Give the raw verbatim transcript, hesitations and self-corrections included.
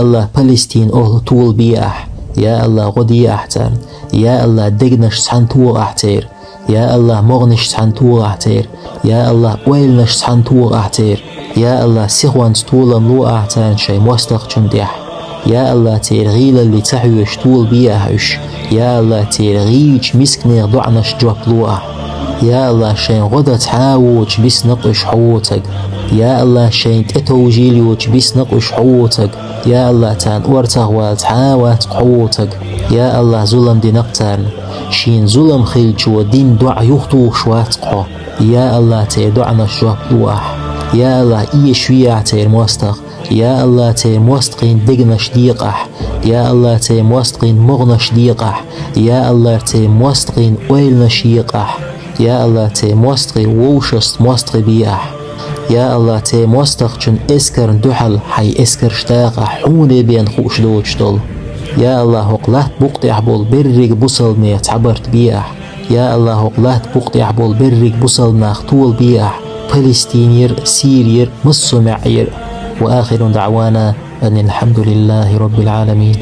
АллахӀ, Палестин охӀла толабе ахь. Я АллахӀ, гӀо де ахь царна. Я АллахӀ, дегнаш цхьаьна тоха ахь церан. Я АллахӀ, могӀанаш цхьаьна тоха ахь церан. Я АллахӀ, ойланаш цхьаьна тоха ахь церан. Я АллахӀ, сихонца толам ло ахь царна шайн мостагӀчун тӀехь. Я АллахӀ, церан гӀийлалле ца хьоьжуш толабе ахь уьш. Я АллахӀ, церан гӀийчу мисканех доӀанашна жоп ло ахь. Я АллахӀ, шайн гӀо дан цхьа а воцуш бисина-кх уьш хьо воцург. Я АллахӀ, шайна тӀетовжийла йоцуш бисина-кх уьш хьо воцург. Я АллахӀ, царна орцахвала цхьа а вац-кх хьо воцург. Я АллахӀ, зулам дина-кх царна. Шена зулам хиллачо дина доӀа юхатухуш вац-кх хьо. Я АллахӀ, церан доӀанашна жоп ло ахь. Я АллахӀ, эшаве ахь церан мостагӀа. Я АллахӀ, церан мостагӀийн дегнаш декъахь. Я АллахӀ, церан мостагӀийн могӀанаш декъахь. Я АллахӀ, церан мостагӀийн ойланаш екъахь. Я АллахӀ, церан мостагӀийн вовшашца мостагӀий бе ахь. Я АллахӀ, церан мостагӀчун эскарна дуьхьал хьайн эскарш дакъа ахь, хьуна бен хууш доцуш долу. Я АллахӀ, хӀокху латта букъа тӀехь болу берриг бусалбанех цхьабарт бе ахь. Я АллахӀ, хӀокху латта букъа тӀехь болу берриг бусалба нах толабе ахь, Палестинера, Сирера, массо а маьӀӀера. Ва ахиру даӀвана анил хьамдулиллахӀи роббил Ӏаламин.